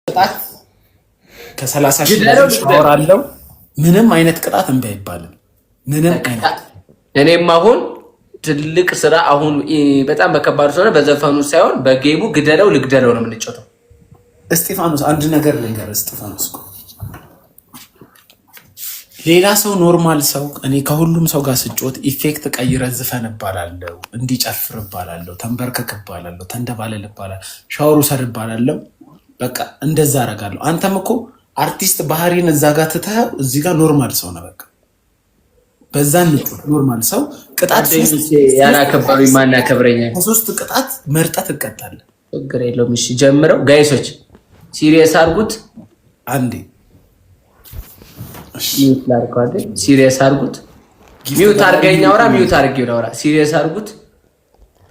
ቅጣት ከ30,000 በላይ ሻወር አለው። ምንም አይነት ቅጣት እምቢ አይባልም። ምንም አይነት። እኔም አሁን ትልቅ ስራ አሁን በጣም በከባዱ ስለሆነ በዘፈኑ ሳይሆን በ game ኡ ግደለው ልግደለው ነው የምንጫወተው። እስጢፋኖስ፣ አንድ ነገር ልንገርህ። እስጢፋኖስ፣ ሌላ ሰው normal ሰው እኔ ከሁሉም ሰው ጋር ስጮት effect ቀይረ ዝፈን እባላለሁ፣ እንዲጨፍር እባላለሁ፣ ተንበርከክ እባላለሁ፣ ተንደባለል እባላለሁ፣ ሻወር ውሰድ እባላለሁ። በቃ እንደዛ አደርጋለሁ። አንተም እኮ አርቲስት ባህሪን እዛ ጋር ትተኸው እዚህ ጋር normal ሰው ነው። በቃ በዛ እንጮት። Normal ሰው ቅጣት ያላከበሩኝ ማን ያከብረኛል? ከሶስት ቅጣት መርጠህ ትቀጣለህ። ችግር የለውም። እሺ ጀምረው guys ኦች፣ serious አድርጉት። አንዴ። Serious አድርጉት። Mute አድርገኝ አውራ፣ mute አድርጌው አውራ። Serious አድርጉት።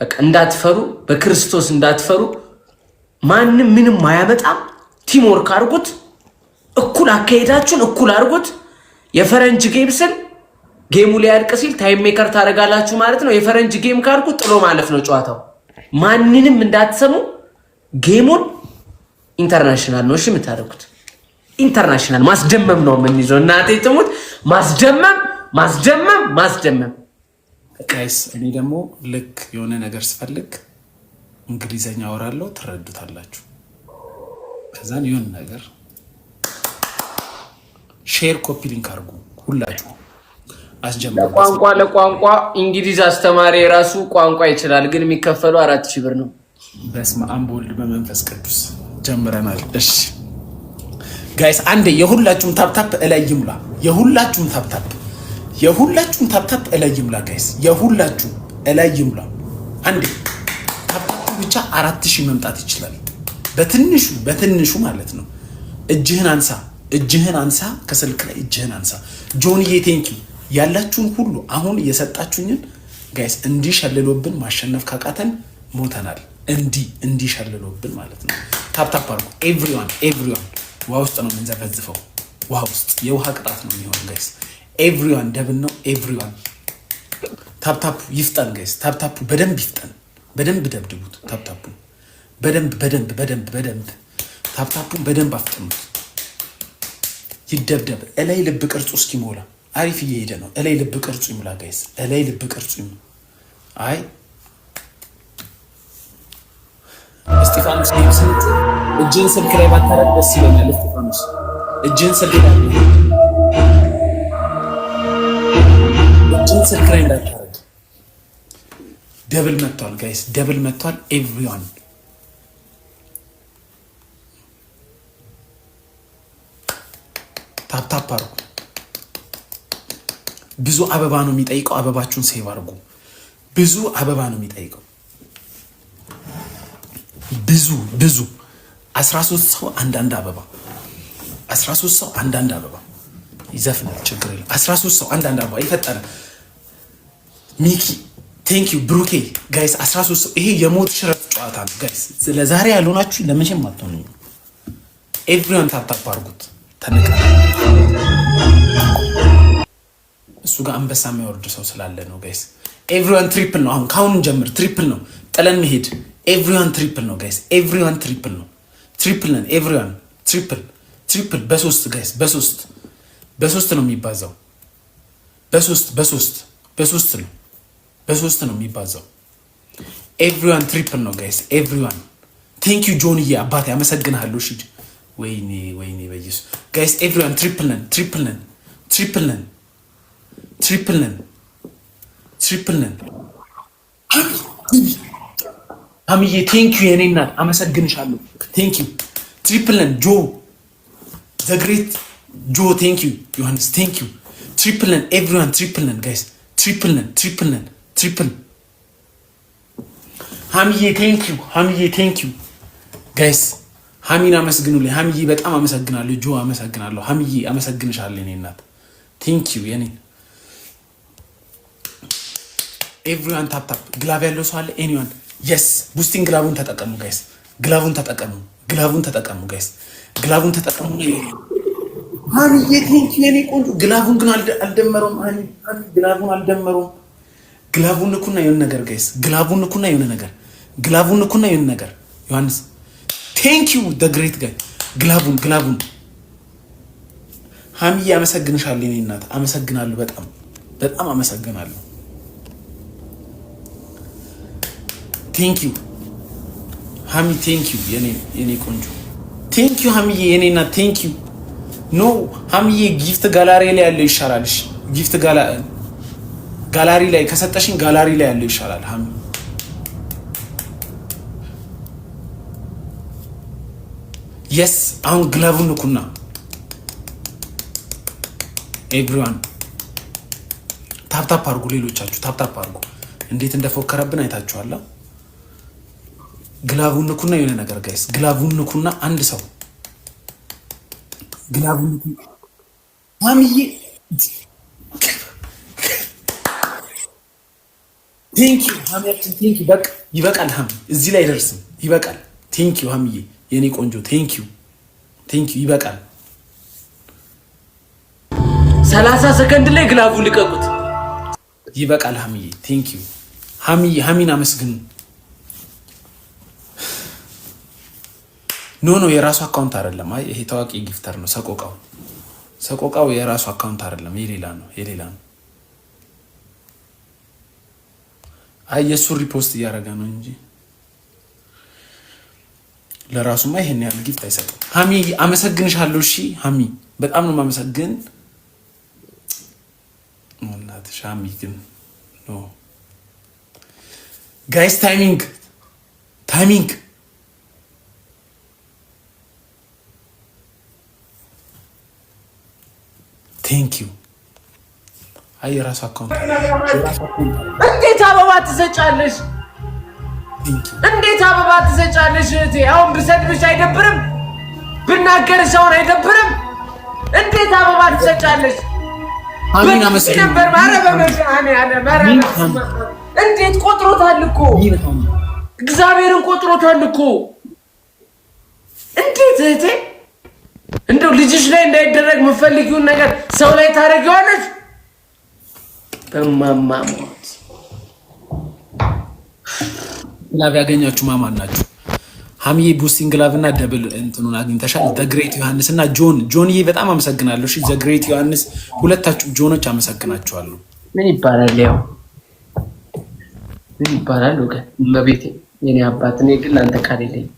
በቃ እንዳትፈሩ፣ በክርስቶስ እንዳትፈሩ። ማንም ምንም አያመጣም። Teamwork አድርጉት። እኩል አካሄዳችሁን እኩል አድርጉት። የፈረንጅ game ስል game ኡ ሊያልቅ ሲል time maker ታደርጋላችሁ ማለት ነው። የፈረንጅ game ካልኩ ጥሎ ማለፍ ነው ጨዋታው። ማንንም እንዳትሰሙ። Game ኡን international ነው እሺ የምታደርጉት። International ማስደመም ነው የምንይዘው። እናቴ ትሙት፣ ማስደመም፣ ማስደመም፣ ማስደመም። Guys፣ እኔ ደግሞ ልክ የሆነ ነገር ስፈልግ እንግሊዘኛ አወራለሁ፣ ትረዱታላችሁ። ከዛን የሆነ ነገር share፣ copy link አድርጉ ሁላችሁ፣ አስጀምሩ። ለቋንቋ እንግሊዝ አስተማሪ የራሱ ቋንቋ ይችላል፣ ግን የሚከፈለው 4,000 ብር ነው። በስመ አብ በወልድ በመንፈስ ቅዱስ ጀምረናል። እሺ guys፣ አንዴ የሁላችሁም tap tap እላይ ይሙላ። የሁላችሁም tap tap፣ የሁላችሁም tap tap እላይ ይሙላ። Guys፣ የሁላችሁም እላይ ይሙላ። አንዴ tap tap ብቻ 4,000 መምጣት ይችላል። በትንሹ በትንሹ ማለት ነው። እጅህን አንሳ፣ እጅህን አንሳ፣ ከስልክ ላይ እጅህን አንሳ። ጆንዬ thank you። ያላችሁን ሁሉ አሁን የሰጣችሁኝን guys፣ እንዲህ ሸልሎብን ማሸነፍ ካቃተን ሞተናል። እንዲህ እንዲህ ሸልሎብን ማለት ነው። Tap tap አድርጉ everyone፣ everyone። ውሃ ውስጥ ነው የምንዘፈዝፈው። ውሃ ውስጥ የውሃ ቅጣት ነው የሚሆነው guys። Everyone double ነው። Everyone tap tap ኡ ይፍጠን guys። Tap tap ኡ በደንብ ይፍጠን። በደንብ ደብድቡት። Tap tap ኡ በደንብ በደንብ በደንብ በደንብ tap tap ኡን በደንብ አፍጥኑት። ይደብደብ እላይ ልብ ቅርጹ እስኪሞላ። አሪፍ እየሄደ ነው። እላይ ልብ ቅርጹ ይሙላ guys። እላይ ልብ ቅርጹ ይሙላ። አይ እስጢፋኖስ፣ game ስንት እጅን ስልክ ላይ ባታረግ ደስ ይለኛል። እስጢፋኖስ፣ እጅን ስልክ ላይ እንዳታረግ። Double መጥቷል guys፣ double መጥቷል። Everyone tap tap አድርጉ። ብዙ አበባ ነው የሚጠይቀው። አበባችሁን save አድርጉ። ብዙ አበባ ነው የሚጠይቀው። ብዙ ብዙ 13 ሰው አንዳንድ አበባ፣ 13 ሰው አንዳንድ አበባ ይዘፍናል። ችግር የለም። 13 ሰው አንዳንድ አበባ ይፈጠረ። ሚኪ thank you፣ ብሩኬ። Guys፣ 13 ሰው፣ ይሄ የሞት ሽረት ጨዋታ ነው guys። ለዛሬ ያልሆናችሁ ለመቼም አትሆኑ። Everyone tap tap አድርጉት። ተነቀ እሱ ጋር አንበሳ የሚያወርድ ሰው ስላለ ነው guys። Everyone triple ነው። አሁን ከአሁኑ ጀምር triple ነው ጥለን መሄድ። Everyone triple ነው guys። Everyone triple ነው። Triple ነን። Everyone triple፣ triple በሶስት guys፣ በሶስት በሶስት ነው የሚባዛው። በሶስት በሶስት በሶስት ነው፣ በሶስት ነው የሚባዛው። Everyone triple ነው guys። Everyone thank you ጆንዬ፣ አባቴ አመሰግንሃለሁ። እሺ ወይኔ ወይኔ በኢየሱስ። Guys፣ everyone triple ነን፣ triple ነን፣ triple ነን፣ triple ነን፣ triple ነን። አምዬ thank you የኔ እናት፣ አመሰግንሻለሁ። Thank you። Triple ነን። ጆ the great ጆ thank you። ዮሐንስ thank you። Triple ነን። Everyone triple ነን guys። Triple ነን፣ triple ነን፣ triple። ሀምዬ thank you፣ ሀምዬ thank you። Guys፣ ሀሚን አመስግኑልኝ። ሀምዬ በጣም አመሰግናለሁ። ጆ አመሰግናለሁ። ሀምዬ አመሰግንሻለሁ የኔ እናት፣ thank you የኔ። Everyone tap tap። Glove ያለው ሰው አለ? Anyone? Yes፣ boosting glove ኡን ተጠቀሙ guys። Glove ኡን ተጠቀሙ። Glove ኡን ተጠቀሙ guys። Glove ኡን ተጠቀሙ። ሀሚዬ thank you የኔ ቆንጆ። Glove ኡን ግን አልደመረውም። Glove ኡን አልደመረውም። Glove ኡን ንኩና የሆነ ነገር guys። Glove ኡን ንኩና የሆነ ነገር፣ glove ኡን ንኩና የሆነ ነገር። ዮሐንስ thank you the great guy። Glove ኡን glove ኡን ሀሚዬ አመሰግንሻለሁ። የኔ እናት አመሰግናለሁ። በጣም በጣም አመሰግናለሁ። Thank you ሀሚ፣ thank you የኔ ቆንጆ፣ thank you ሀሚዬ የኔ እናት፣ thank you። No ሀሚዬ፣ gift gallery ላይ ያለው ይሻላል። እሺ gift gallery ላይ ከሰጠሽኝ ጋላሪ ላይ ያለው ይሻላል ሀሚ። Yes፣ አሁን glove ኡን ንኩና everyone tap tap አድርጉ። ሌሎቻችሁ tap tap አድርጉ። እንዴት እንደፎከረብን አይታችኋላ። Glove ኡን ንኩና የሆነ ነገር guys፣ glove ኡን ንኩና አንድ ሰው glove ኡን ንኩና ሀሚዬ thank you ሀሚያችን፣ thank you። በቃ ይበቃል። ሀሚ እዚህ ላይ አይደርስም። ይበቃል። Thank you ሀሚዬ የኔ ቆንጆ፣ thank you፣ thank you። ይበቃል። 30 ሰከንድ ላይ glove ኡ ልቀቁት። ይበቃል ሀሚዬ፣ thank you ሀሚዬ። ሀሚን አመስግኑ። No, no፣ የራሱ account አይደለም። አይ ይሄ ታዋቂ gifter ነው። ሰቆቃው ሰቆቃው የራሱ account አይደለም፣ የሌላ ነው፣ የሌላ ነው። አይ የእሱን repost እያደረገ ነው እንጂ ለራሱማ ይሄን ያህል gift አይሰጥም። ሀሚ አመሰግንሻለሁ። እሺ ሀሚ በጣም ነው የማመሰግን። እናትሽ ሀሚ ግን no guys፣ timing, timing። Thank you። አይ የራሱ account። እንዴት አበባ ትሰጫለሽ? እንዴት አበባ ትሰጫለሽ? እህቴ አሁን ብሰድብሽ አይደብርም? ብናገርሽ አሁን አይደብርም? እንዴት አበባ ትሰጫለሽ? ነበር እንዴት ቆጥሮታል እኮ፣ እግዚአብሔርን ቆጥሮታል እኮ። እንዴት እህቴ እንደው ልጅሽ ላይ እንዳይደረግ የምትፈልጊውን ነገር ሰው ላይ ታደርጊዋለሽ? በማማሞት Glove ያገኛችሁ ማማን ናችሁ? ሀሚዬ boosting glove እና double እንትኑን አግኝተሻል። The Great ዮሐንስ እና ጆን፣ ጆንዬ በጣም አመሰግናለሁ። እሺ The Great ዮሐንስ፣ ሁለታችሁ ጆኖች አመሰግናችኋለሁ። ምን ይባላል? ያው ምን ይባላል ወገን፣ እመቤቴ የኔ አባት፣ እኔ ግን ለአንተ ቃል የለኝም።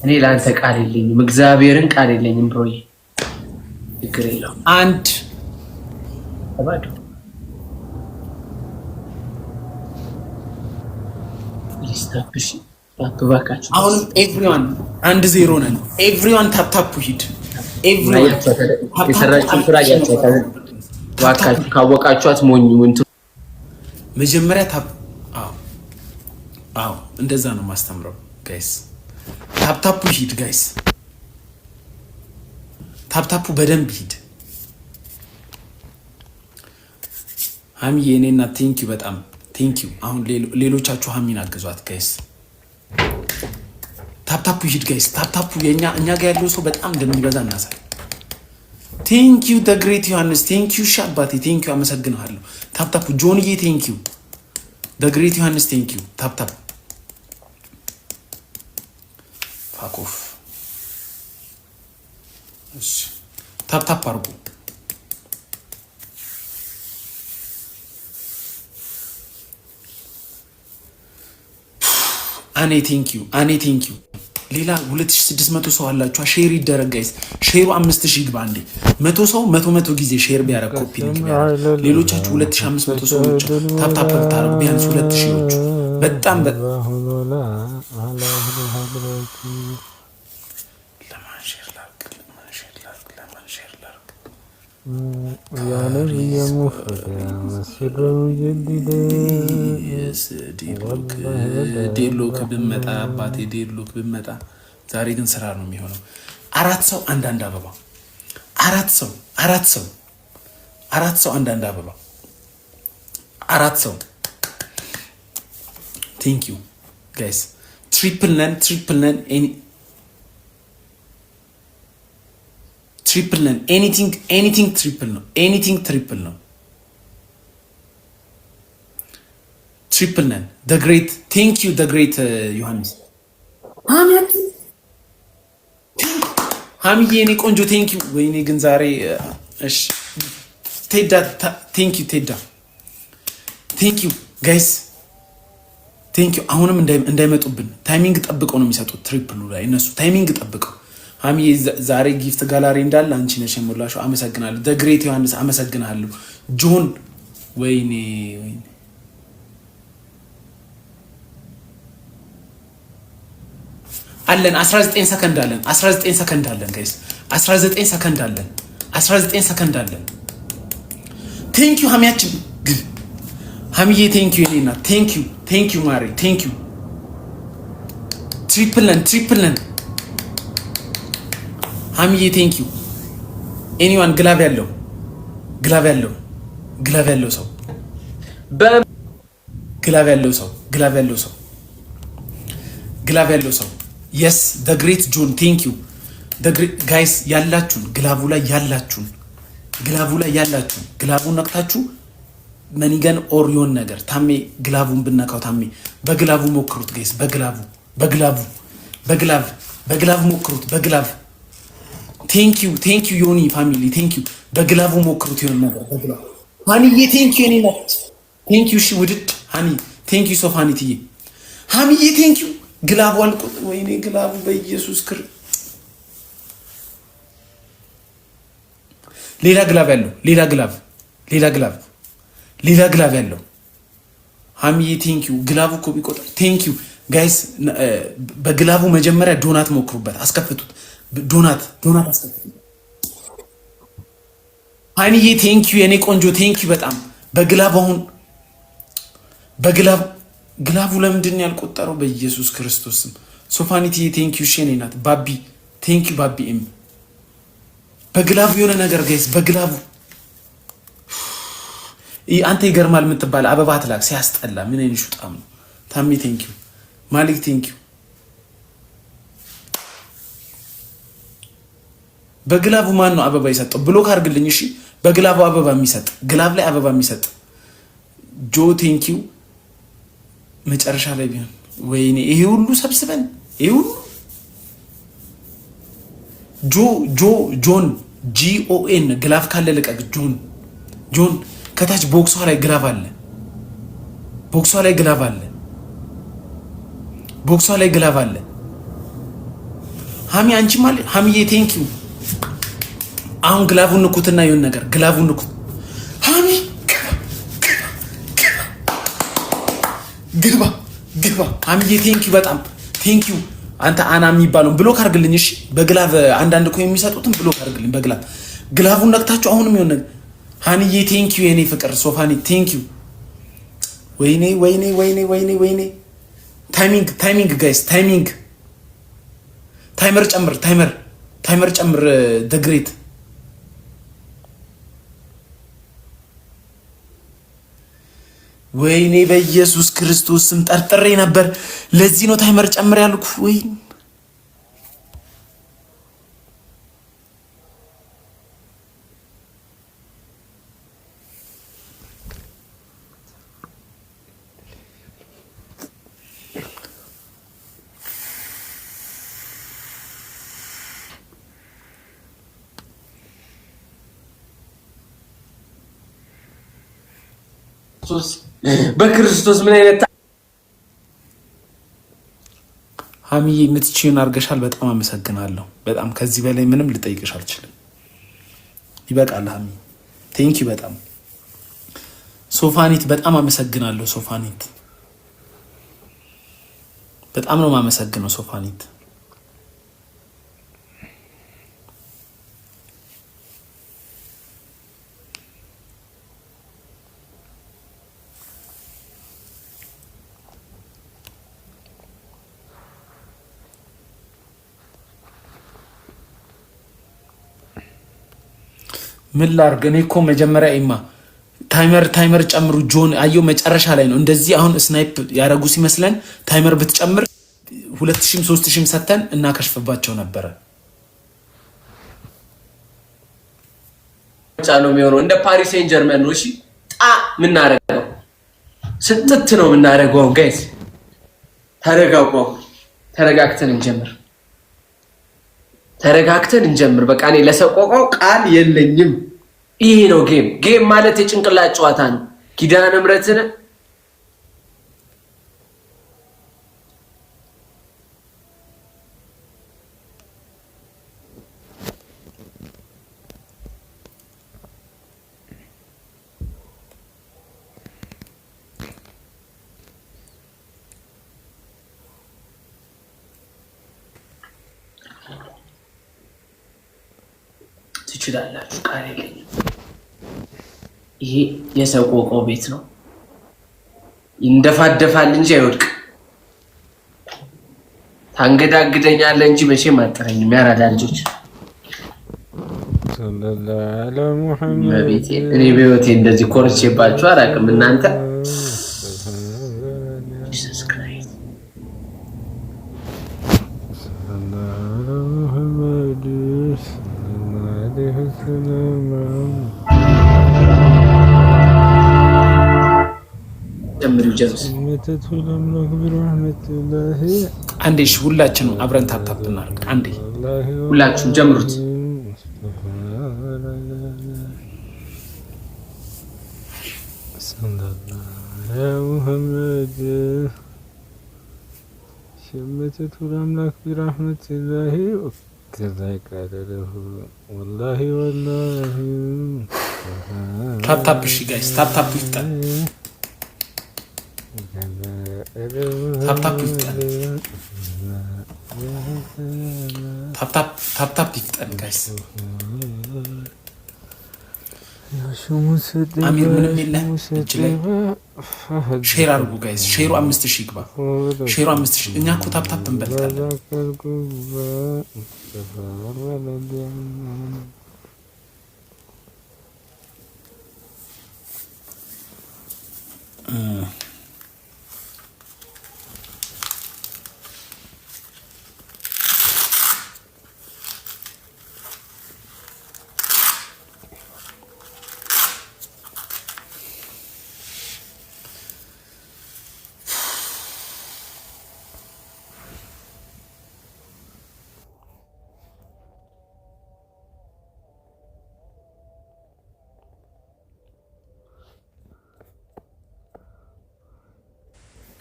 እኔ ለአንተ ቃል የለኝም። እግዚአብሔርን ቃል የለኝም። Bro ዬ ችግር የለውም። አንድ ባዶ ሊስታፕሽ እባካችሁ። አሁንም everyone 1-0 ነን። Everyone tap tap ሂድ። Everyone የሰራችውን ስራ እያጫወታል። እባካችሁ ካወቃችኋት ሞኙ እንትን መጀመሪያ tap። አዎ አዎ፣ እንደዛ ነው የማስተምረው guys። Tap tap ኡ ሂድ guys። Tap tap ኡ በደንብ ሂድ። ሀሚዬ እኔና thank you፣ በጣም thank you። አሁን ሌሎቻችሁ ሀሚን አግዟት guys። Tap tap ኡ ሂድ guys። Tap tap ኡ የኛ እኛ ጋር ያለው ሰው በጣም እንደሚበዛ እናሳይ። Thank you The Great ዮሐንስ፣ thank you። እሺ አባቴ thank you፣ አመሰግንሃለሁ። Tap tap ኡ ጆንዬ thank you። The Great ዮሐንስ thank you። Tap tap fuck off። እሺ tap tap አድርጉ። አኔ thank you፣ አኔ thank you። ሌላ 2600 ሰው አላችሁ። Share ይደረግ guys። Share ኡ 5000 ይግባ። አንዴ 100 ሰው መቶ መቶ ጊዜ share ቢያደርግ፣ copy link ቢያደርግ፣ ሌሎቻችሁ 2500 ሰዎች tap tap ብታደርጉ ቢያንስ 2000ዎቹ በጣም ለማን share ላድርግ? ለማን share ላድርግ? ለማን share ላድርግ? يا نبي مسر مجدد ዴሎክ ብመጣ አባቴ ዴሎክ ብመጣ ዛሬ ግን ስራ ነው የሚሆነው። አራት ሰው አንዳንድ አበባ፣ አራት ሰው፣ አራት ሰው፣ አራት ሰው አንዳንድ አበባ፣ አራት ሰው። Thank you guys። Triple ነን፣ triple ነን፣ triple ነን። Anything, anything triple ነው። Anything triple ነው። Triple ነን። The Great thank you፣ The Great ዮሐንስ። ሀሚዬ የኔ ቆንጆ thank you። ወይኔ ግን ዛሬ እሺ፣ ቴዳ thank you፣ ቴዳ thank you guys thank you። አሁንም እንዳይመጡብን timing ጠብቀው ነው የሚሰጡት። Triple ኡ ላይ እነሱ timing ጠብቀው። ሀሚዬ ዛሬ gift gallery እንዳለ አንቺ ነሽ የሞላሽው። አመሰግናለሁ። The Great ዮሐንስ አመሰግናለሁ። ጆን ወይኔ ወይኔ አለን 19 ሰከንድ አለን። 19 ሰከንድ አለን guys፣ 19 ሰከንድ አለን። 19 ሰከንድ አለን። Thank you ሀሚያችን ግን ሀሚዬ thank you የኔ እናት thank you thank you ማሬ thank you። Triple ነን triple ነን። ሀሚዬ thank you። Anyone glove ያለው glove ያለው glove ያለው ሰው glove ያለው ሰው glove ያለው ሰው glove ያለው ሰው yes the Great ጆን thank you guys። ያላችሁን glove ኡ ላይ ያላችሁን glove ኡ ላይ ያላችሁን glove ኡን ነክታችሁ money gun or የሆን ነገር ታሜ glove ኡን ብነካው ታሜ በ glove ኡ ሞክሩት guys። በግላቡ በግላቡ በግላቭ በግላቭ ሞክሩት በ glove thank you thank you ዮኒ family thank you። በ glove ኡ ሞክሩት የሆን ነገር በ glove ሀኒዬ thank you የኔ ናት thank you። እሺ ውድድ ሀኒ thank you ሶፋኒ ትዬ ሀሚዬ thank you። Glove ኡ አልቆ ወይኔ glove ኡ በኢየሱስ ክር ሌላ glove ያለው ሌላ glove ሌላ glove ሌላ glove ያለው ሀሚዬ thank you። Glove ኡ እኮ ቢቆጥር thank you guys። በ glove ኡ መጀመሪያ ዶናት ሞክሩበት፣ አስከፍቱት። Donut donut አስከፍቱት። ሀኒዬ thank you የኔ ቆንጆ thank you በጣም በ glove አሁን በ glove glove ኡ ለምንድን ነው ያልቆጠረው? በኢየሱስ ክርስቶስ ስም ሶፋኒትዬ thank you ሼኔ ናት። ባቢ thank you ባቢ ኤም በ glove ኡ የሆነ ነገር guys በ glove ኡ አንተ ይገርማል የምትባል አበባ ትላክ ሲያስጠላ። ምን አይነት ሹጣም ነው? ታሚ thank you ማሊክ thank you። በ glove ኡ ማን ነው አበባ የሰጠው? Block አድርግልኝ እሺ። በ glove ኡ አበባ የሚሰጥ glove ላይ አበባ የሚሰጥ ጆ thank you። መጨረሻ ላይ ቢሆን ወይኔ ይሄ ሁሉ ሰብስበን ይሄ ሁሉ ጆ ጆ ጆን GON glove ካለ ልቀቅ። ጆን ጆን ከታች box ኧ ላይ glove አለ። Box ኧ ላይ glove አለ። Box ኧ ላይ glove አለ። ሀሚ አንቺ ማለት ሀሚዬ thank you። አሁን glove ኡን ንኩትና ይሁን ነገር glove ኡን ንኩት። ሀሚ ግባ ግባ። ሀሚዬ thank you በጣም thank you። አንተ አና የሚባለውን block አድርግልኝ እሺ። በ glove አንዳንድ እኮ የሚሰጡትን block አድርግልኝ በ glove glove ኡን ነክታችሁ አሁንም ይሁን ነገር ሀኒዬ thank you የኔ ፍቅር ሶፋኒ thank you። ወይኔ ወይኔ ወይኔ ወይኔ ወይኔ timing timing guys timing timer ጨምር timer timer ጨምር the Great ወይኔ በኢየሱስ ክርስቶስ ስም ጠርጥሬ ነበር። ለዚህ ነው timer ጨምር ያልኩ። ወይ በክርስቶስ ምን አይነት ሀሚዬ የምትችይውን አድርገሻል። በጣም አመሰግናለሁ። በጣም ከዚህ በላይ ምንም ልጠይቅሽ አልችልም። ይበቃል ሀሚ thank you በጣም ሶፋኒት፣ በጣም አመሰግናለሁ ሶፋኒት፣ በጣም ነው የማመሰግነው ሶፋኒት። ምን ላርግ? እኔ እኮ መጀመሪያ ኢማ timer timer ጨምሩ። ጆን አየው መጨረሻ ላይ ነው እንደዚህ። አሁን snipe ያደረጉ ሲመስለን timer ብትጨምር 2000ም 3000ም ሰተን እናከሽፍባቸው ነበረ። ነው የሚሆነው እንደ ፓሪስ ሴን ጀርመን ነው። እሺ ጣ የምናደርገው ስጥት ነው የምናደርገው። አሁን guys ተረጋጉ። ተረጋግተን እንጀምር። ተረጋግተን እንጀምር። በቃ እኔ ለሰቆቃው ቃል የለኝም። ይሄ ነው game። Game ማለት የጭንቅላት ጨዋታ ነው። ኪዳነ ምሕረትን ትችላላችሁ። ቃል የለኝም። ይሄ የሰቆቃው ቤት ነው። ይንደፋደፋል እንጂ አይወድቅም። ታንገዳግደኛለህ እንጂ መቼም አጠረኝም። ያራዳ ልጆች እኔ በህይወቴ እንደዚህ ኮርቼባችሁ አላውቅም። እናንተ አንዴ እሺ፣ ሁላችንም አብረን tap tap እናድርግ። አንዴ ሁላችሁም ጀምሩት። Tap tap። እሺ guys tap tap ይፍጠን፣ tap tap ይፍጠን፣ tap tap tap tap ይፍጠን guys። አሚር ምንም የለህም እጅ ላይ። Share አድርጉ guys። Share ኡ 5000 ይግባ። Share ኡ 5000። እኛ እኮ tap tap እንበልጣለን።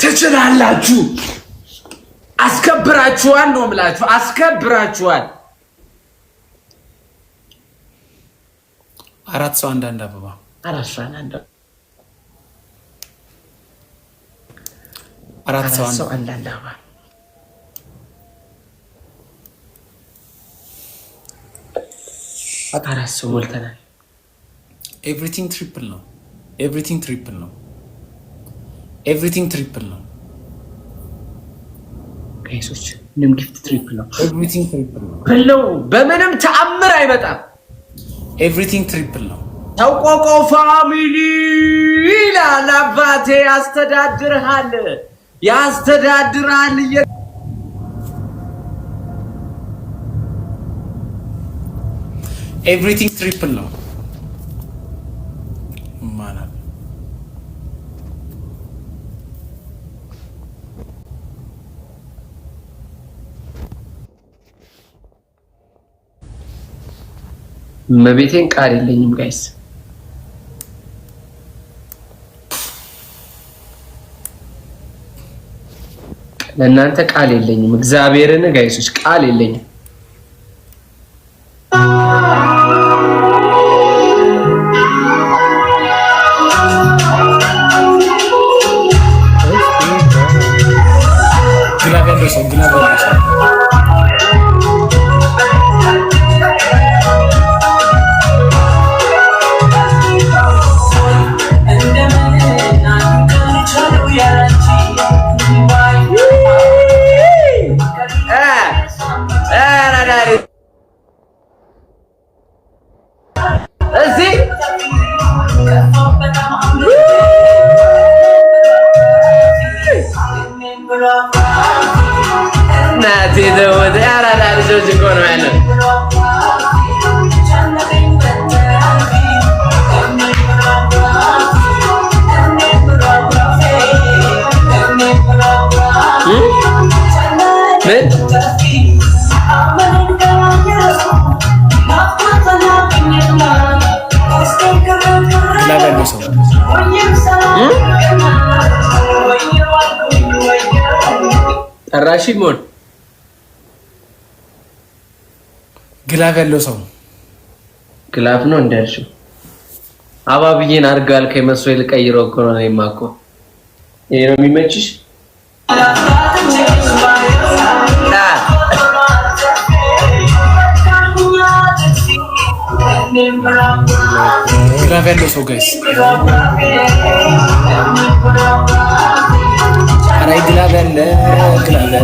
ትችላላችሁ። አስከብራችኋል ነው የምላችሁ። አስከብራችኋል። አራት ሰው አንዳንድ አበባ፣ አራት ሰው አንዳንድ፣ አራት ሰው አንዳንድ አበባ። አራት ሰው ሞልተናል። Everything triple ነው። Everything triple ነው። Everything triple ነው። Guys ኦች ምንም gift triple ነው። Everything triple ነው። ነው በምንም ተአምር አይመጣም። Everything triple ነው። ተቆቆ family ይላል አባቴ። ያስተዳድርሃል፣ ያስተዳድርሃል። Everything triple ነው። ማናል መቤቴን ቃል የለኝም guys። ለእናንተ ቃል የለኝም። እግዚአብሔርን guys ኦች ቃል የለኝም። Glove ያለው ሰው፣ glove ያለው ሰው። እዚህ ያለው ሰው። ጠራሽ ሞን። Glove ያለው ሰው። Glove ነው እንዳልሽው አባብዬን አድርገው ያልከኝ መስሎኝ ልቀይረው እኮ ነው። እኔማ እኮ ይሄ ነው የሚመችሽ። Glove ያለው ሰው guys፣ ኧረ glove ያለ፣ glove ያለ።